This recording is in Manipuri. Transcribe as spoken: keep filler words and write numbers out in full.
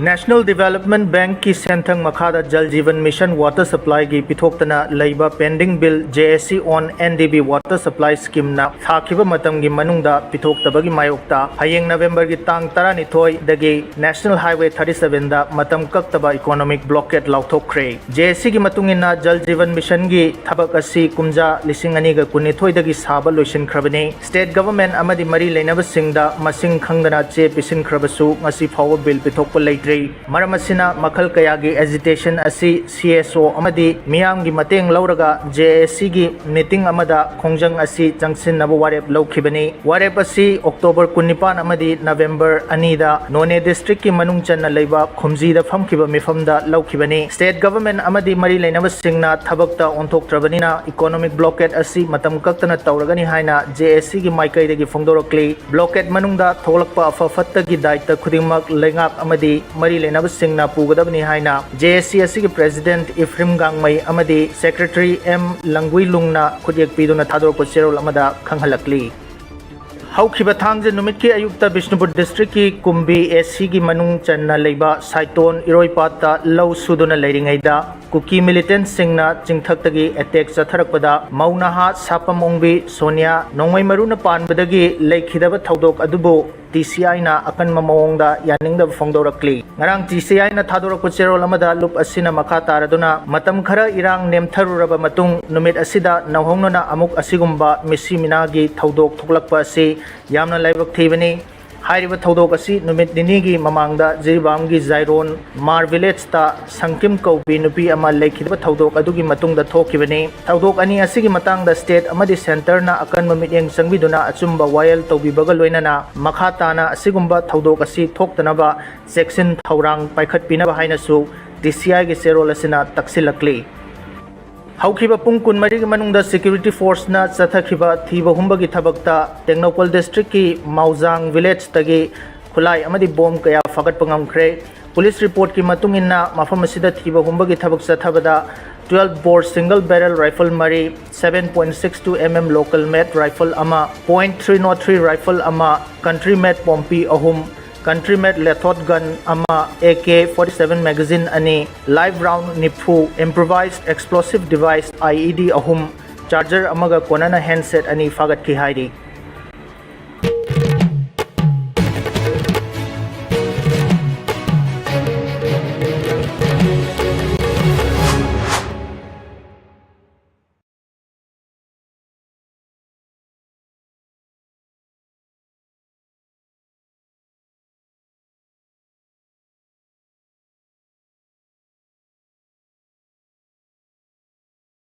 National Development Bankꯀꯤ ꯁꯦꯟꯊꯪ ꯃꯈꯥꯗ Jal Jeevan Mission Water Supplyꯒꯤ ꯄꯤꯊꯣꯛꯇꯅ ꯂꯩꯕ pending bill J S C on N D B Water Supply Schemeꯅ ꯊꯥꯈꯤꯕ ꯃꯇꯝꯒꯤ ꯃꯅꯨꯡꯗ ꯄꯤꯊꯣꯛꯇꯕꯒꯤ ꯃꯥꯌꯣꯛꯇ ꯍꯌꯦꯡ Novemberꯒꯤ ꯇꯥꯡ ꯇꯔꯥꯅꯤꯊꯣꯏꯗꯒꯤ National Highway thirty sevenꯗ ꯃꯇꯝ ꯀꯛꯇꯕ economic blockade ꯂꯥꯎꯊꯣꯛꯈ꯭ꯔꯦ꯫ J S Cꯒꯤ ꯃꯇꯨꯡ ꯏꯟꯅ Jal Jeevan Missionꯒꯤ ꯊꯕꯛ ꯑꯁꯤ ꯀꯨꯝꯖꯥ ꯂꯤꯁꯤꯡ ꯑꯅꯤꯒ ꯀꯨꯟꯅꯤꯊꯣꯏꯗꯒꯤ ꯁꯥꯕ ꯂꯣꯏꯁꯤꯟꯈ꯭ꯔꯕꯅꯤ꯫ State Government ꯑꯃꯗꯤ ꯃꯔꯤ ꯂꯩꯅꯕꯁꯤꯡꯗ ꯃꯁꯤꯡ ꯈꯪꯗꯅ ꯆꯦ ꯄꯤꯁꯤꯟꯈ꯭ꯔꯕꯁꯨ ꯉꯁꯤ ꯐꯥꯎꯕ bill ꯄꯤꯊꯣꯛꯄ ꯂꯩꯇ꯭ꯔꯤ꯫ ꯃꯔꯝ ꯑꯁꯤꯅ ꯃꯈꯜ ꯀꯌꯥꯒꯤ agitation ꯑꯁꯤ C S O ꯑꯃꯗꯤ ꯃꯤꯌꯥꯝꯒꯤ ꯃꯇꯦꯡ ꯂꯧꯔꯒ J S Cꯒꯤ meeting ꯑꯃꯗ ꯈꯣꯡꯖꯪ ꯑꯁꯤ ꯆꯪꯁꯤꯟꯅꯕ ꯋꯥꯔꯦꯞ ꯂꯧꯈꯤꯕꯅꯤ꯫ ꯋꯥꯔꯦꯞ ꯑꯁꯤ October ꯀꯨꯟꯅꯤꯄꯥꯟ ꯑꯃꯗꯤ November ꯑꯅꯤꯗ Noney Districtꯀꯤ ꯃꯅꯨꯡ ꯆꯟꯅ ꯂꯩꯕ ꯈꯨꯝꯖꯤꯗ ꯐꯝꯈꯤꯕ ꯃꯤꯐꯝꯗ ꯂꯧꯈꯤꯕꯅꯤ꯫ State Government ꯑꯃꯗꯤ ꯃꯔꯤ ꯂꯩꯅꯕꯁꯤꯡꯅ ꯊꯕꯛꯇ ꯑꯣꯟꯊꯣꯛꯇ꯭ꯔꯕꯅꯤꯅ economic blockade ꯑꯁꯤ ꯃꯇꯝ ꯀꯛꯇꯅ ꯇꯧꯔꯒꯅꯤ ꯍꯥꯏꯅ J S Cꯒꯤ ꯃꯥꯏꯀꯩꯗꯒꯤ ꯐꯣꯡꯗꯣꯔꯛꯂꯤ꯫ Blockade ꯃꯅꯨꯡꯗ ꯊꯣꯛꯂꯛꯄ ꯑꯐ ꯐꯠꯇꯒꯤ ꯗꯥꯏꯇ ꯈꯨꯗꯤꯡꯃꯛ ꯂꯩꯉꯥꯛ ꯑꯃꯗꯤ ꯃꯔꯤ ꯂꯩꯅꯕꯁꯤꯡꯅ ꯄꯨꯒꯗꯕꯅꯤ ꯍꯥꯏꯅ J S C ꯑꯁꯤꯒꯤ President Ephraim ꯒꯥꯡꯃꯩ ꯑꯃꯗꯤ Secretary M ꯂꯪꯒꯨꯏꯂꯨꯡꯅ ꯈꯨꯠꯌꯦꯛ ꯄꯤꯗꯨꯅ ꯊꯥꯗꯣꯔꯛꯄ ꯆꯦꯔꯣꯜ ꯑꯃꯗ ꯈꯪꯍꯜꯂꯛꯂꯤ꯫ ꯍꯧꯈꯤꯕ ꯊꯥꯡꯖ ꯅꯨꯃꯤꯠꯀꯤ ꯑꯌꯨꯛꯇ ꯕꯤꯁꯅꯨꯄꯨꯔ districtꯀꯤ ꯀꯨꯝꯕꯤ A Cꯒꯤ ꯃꯅꯨꯡ ꯆꯟꯅ ꯂꯩꯕ ꯁꯥꯏꯇꯣꯟ ꯏꯔꯣꯏꯄꯥꯠꯇ ꯂꯧ ꯁꯨꯗꯨꯅ ꯂꯩꯔꯤꯉꯩꯗ ꯀꯨꯀꯤ militantꯁꯤꯡꯅ ꯆꯤꯡꯊꯛꯇꯒꯤ attack ꯆꯠꯊꯔꯛꯄꯗ ꯃꯧ ꯅꯍꯥ ꯁꯥꯄꯝ ꯑꯣꯡꯕꯤ ꯁꯣꯅꯤꯌꯥ ꯅꯣꯡꯃꯩ ꯃꯔꯨꯅ ꯄꯥꯟꯕꯗꯒꯤ ꯂꯩꯈꯤꯗꯕ ꯊꯧꯗꯣꯛ ꯑꯗꯨꯕꯨ T C Iꯅ ꯑꯀꯟꯕ ꯃꯑꯣꯡꯗ ꯌꯥꯅꯤꯡꯗꯕ ꯐꯣꯡꯗꯣꯔꯛꯂꯤ꯫ ꯉꯔꯥꯡ T C Iꯅ ꯊꯥꯗꯣꯔꯛꯄ ꯆꯦꯔꯣꯜ ꯑꯃꯗ ꯂꯨꯞ ꯑꯁꯤꯅ ꯃꯈꯥ ꯇꯥꯔꯗꯨꯅ ꯃꯇꯝ ꯈꯔ ꯏꯔꯥꯡ ꯅꯦꯝꯊꯔꯨꯔꯕ ꯃꯇꯨꯡ ꯅꯨꯃꯤꯠ ꯑꯁꯤꯗ ꯅꯧꯍꯧꯅꯅ ꯑꯃꯨꯛ ꯑꯁꯤꯒꯨꯝꯕ ꯃꯤꯁꯤ ꯃꯤꯅꯥꯒꯤ ꯊꯧꯗꯣꯛ ꯊꯣꯛꯂꯛꯄ ꯑꯁꯤ ꯌꯥꯝꯅ ꯂꯥꯏꯕꯛ ꯊꯤꯕꯅꯤ꯫ ꯍꯥꯏꯔꯤꯕ ꯊꯧꯗꯣꯛ ꯑꯁꯤ ꯅꯨꯃꯤꯠ ꯅꯤꯅꯤꯒꯤ ꯃꯃꯥꯡꯗ ꯖꯤꯔꯤꯕꯥꯝꯒꯤ ꯖꯥꯏꯔꯣꯟ ꯃꯥꯔ villageꯇ ꯁꯪꯀꯤꯝ ꯀꯧꯕꯤ ꯅꯨꯄꯤ ꯑꯃ ꯂꯩꯈꯤꯗꯕ ꯊꯧꯗꯣꯛ ꯑꯗꯨꯒꯤ ꯃꯇꯨꯡꯗ ꯊꯣꯛꯈꯤꯕꯅꯤ꯫ ꯊꯧꯗꯣꯛ ꯑꯅꯤ ꯑꯁꯤꯒꯤ ꯃꯇꯥꯡꯗ state ꯑꯃꯗꯤ centreꯅ ꯑꯀꯟꯕ ꯃꯤꯠꯌꯦꯡ ꯆꯪꯕꯤꯗꯨꯅ ꯑꯆꯨꯝꯕ ꯋꯥꯌꯦꯜ ꯇꯧꯕꯤꯕꯒ ꯂꯣꯏꯅꯅ ꯃꯈꯥ ꯇꯥꯅ ꯑꯁꯤꯒꯨꯝꯕ ꯊꯧꯗꯣꯛ ꯑꯁꯤ ꯊꯣꯛꯇꯅꯕ ꯆꯦꯛꯁꯤꯟ ꯊꯧꯔꯥꯡ ꯄꯥꯏꯈꯠꯄꯤꯅꯕ ꯍꯥꯏꯅꯁꯨ T C Iꯒꯤ ꯆꯦꯔꯣꯜ ꯑꯁꯤꯅ ꯇꯛꯁꯤꯜꯂꯛꯂꯤ꯫ ꯍꯧꯈꯤꯕ ꯄꯨꯡ ꯀꯨꯟꯃꯔꯤꯒꯤ ꯃꯅꯨꯡꯗ security forceꯅ ꯆꯠꯊꯈꯤꯕ ꯊꯤꯕ ꯍꯨꯝꯕꯒꯤ ꯊꯕꯛꯇ ꯇꯦꯡꯅꯧꯄꯜ districtꯀꯤ ꯃꯥꯎꯖꯥꯡ villageꯇꯒꯤ ꯈꯨꯠꯂꯥꯏ ꯑꯃꯗꯤ bomb ꯀꯌꯥ ꯐꯥꯒꯠꯄ ꯉꯝꯈ꯭ꯔꯦ꯫ Police reportꯀꯤ ꯃꯇꯨꯡ ꯏꯟꯅ ꯃꯐꯝ ꯑꯁꯤꯗ ꯊꯤꯕ ꯍꯨꯝꯕꯒꯤ ꯊꯕꯛ ꯆꯠꯊꯕꯗ twelve bore single barrel rifle ꯃꯔꯤ, seven point six two M M local made rifle ꯑꯃ, point three nought three rifle ꯑꯃ, country made ꯄꯣꯝꯄꯤ ꯑꯍꯨꯝ, Country made lethot gun ꯑꯃ, A K forty seven magazine ꯑꯅꯤ, live round ꯅꯤꯐꯨ, improvised explosive device I E D ꯑꯍꯨꯝ, charger ꯑꯃꯒ ꯀꯣꯟꯅꯅ handset ꯑꯅꯤ ꯐꯥꯒꯠꯈꯤ ꯍꯥꯏꯔꯤ꯫